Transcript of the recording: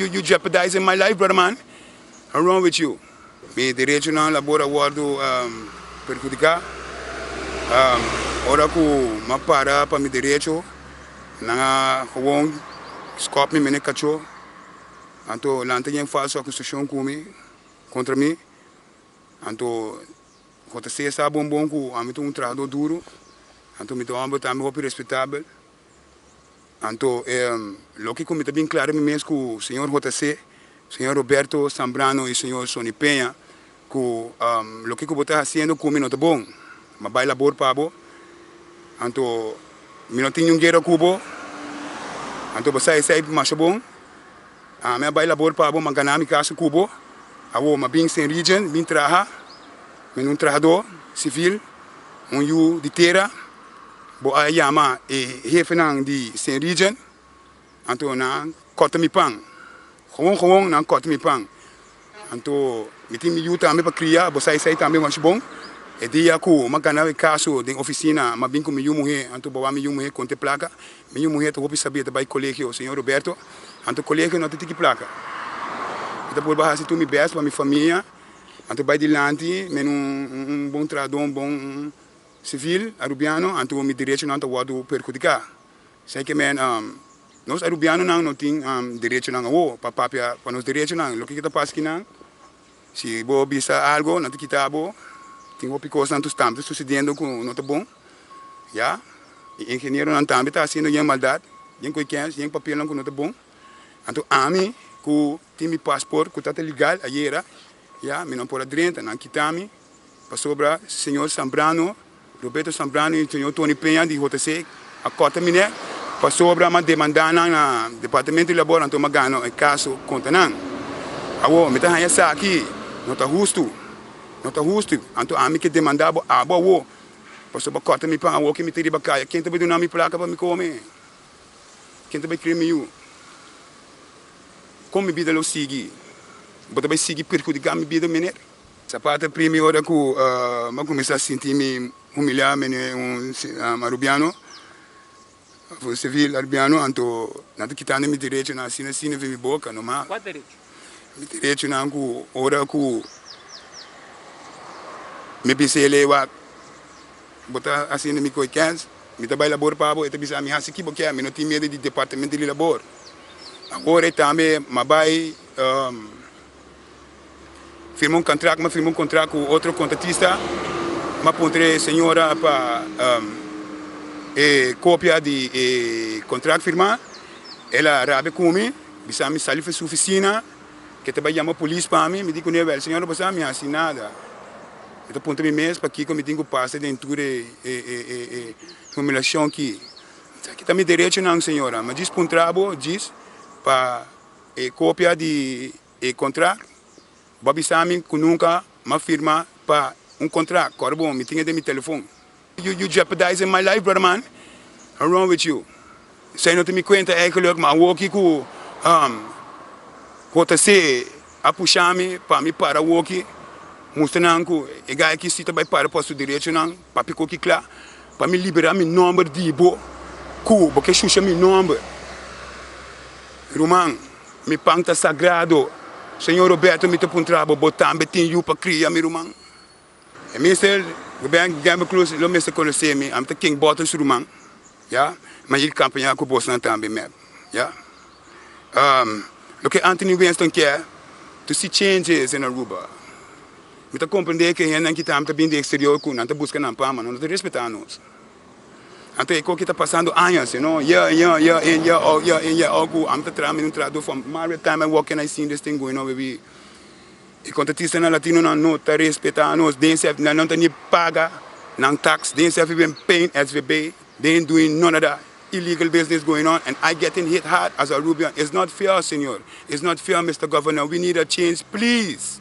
you you jeopardizing my life, brother man. What's wrong with you? Mi derechonan labor a wordo perhudica. Ora cu m'a para pa mi derecho, nan a gewoon scop mi mene cacho. Anto lanta yen falso acusacion cu mi, contra mi. Anto JC sa bon bon cu ami ta un trahador duro. Anto mi ta un homber tambe hopi respetabel. Anto loke cu mi ta bin clara mi mes cu señor JC, señor Roberto Zambrano y señor Sonny Peña cu loke cu bo ta haciendo cu mi no ta bon. M'a bay labor pa bo, anto mi no tin niun guera cu bo, anto bo sa esey masha bon. Ami a bay labor pa bo, m'a gana mi caso cu bo. Awo m'a bin Saint Regent, bin traha, mi un trahador civil, un yu di tera. Bo a yama e hefenan di Saint Regent, anto nan kòrta mi pan. Gewoon gewoon nan kòrta mi pan. Anto mi tin mi yu tambe pa kria, bo sa esei tambe masha bon. E dia ku m'a gana e kaso den ofisina, m'a bin ku mi yu muhé, anto bo wak mi yu muhé konta e plaka. Mi yu muhé ta hopi sabí, e ta bai kolegio, señor Roberto. Anto kolegio no ta tiki plaka. Mi ta purba hasi tur mi bèst pa mi famia, anto bai dilanti, mene un bon trahadó, un bon civil Arubiano, anto mi derechonan ta wordo perhudica. Esey ke men nos Arubianonan no tin derechonan awo pa papia pa nos derechonan. Loke ke ta pasa kinan, si bo bisa algo nan ta kita bo, tin hopi cosnan tambe ta sucediendo cu no ta bon, ya. E ingenieronan tambe ta haciendo yen maldad, yen coy kens, yen papelnan cu no ta bon. Anto ami cu tin mi paspoort cu ta ta legal ayera, ya, mi no por a drenta, nan kita mi. Pasobra señor Zambrano, Roberto Zambrano y señor Tony Peña di JC a corta mi nek pasobra m'a demanda nan na Departamento di Labor anto m'a gana e caso contra nan. Awor mi ta haña esaki no ta hustu, no ta hustu. Anto ami ke demanda bo abo awor pasobra corta mi pan awor ke mi ta riba caya ken ta bay duna mi placa pa mi come? Ken ta bay cria mi yu? Con mi bida lo sigui? Bo ta bay sigui perhudica mi bida meneer? Zapata primi ora ku m'a kuminsá sinti mi humiliá mene un arubiano, òf un sivil arubiano, anto nan ta kitando mi derechonan asina asina for mi boka nomás. Kua derecho? Mi derechonan ku ora ku mi bisa el wak bo ta hasiendo mi koe kèns, mi ta bai labor pa bo, e ta bisa mi hasi ki bo kier, mi no tin miedu di departamento di labor. Awor e tambe m'a bai. Firma un contract, m'a firma un contract cu otro contratista, m'a puntra e señora pa e copia di e contract firma, el a rabia cu mi, bisa mi sali for su oficina, ke ta bay yama polis pa mi, mi di cune, wel señora bo sa mi haci nada, mi ta puntra mi mes pakico mi tin cu pasa den tur e e humilacion aki, esaki ta mi derechonan señora, mi a djis puntra bo djis pa e copia di e contract, bo a bisa mi cu nunca m'a firma pa un contract, cor bon, mi tin e den mi telefon. You you jeopardizing my life brother man, what's wrong with you? Esey no ta mi cuenta eigenlijk, ma awoki cu JC a pusha mi pa mi para awoki, mustra nan cu e guy aki si ta bay para pa su derechonan, papia cu aki cla, pa mi libera mi nomber di bo, cu bo ke shusha mi nomber. Ruman, mi pan ta sagrado. Señor Roberto, mi ta puntra bo, bo tambe tin yu pa cria, mi ruman? E minister Ruben Gamble Cruz lo mester conoce mi, ami ta King Bottle su ruman, ya, mi a yega campaña cu bosnan tambe mep, ya. Loke Anthony Winston kier, to see changes in Aruba. Mi ta comprende cu e hendenan ki tambe ta bin di exterior cu nan ta busca nan pan, ma nan no ta respeta nos. Anto e koki ta pasando añas, you know, year in year, year in year out, year in year out ku ami ta traha mi un trahadó for maria time I work and I seen this thing going on baby. E kontratistanan latinonan no ta respetá nos, den sef nan no ta ni paga nan tax, den sef even paying SVB, they ain't doing none of that illegal business going on and I getting hit hard as Arubian. It's not fair, señor, it's not fair, Mister Governor, we need a change, please.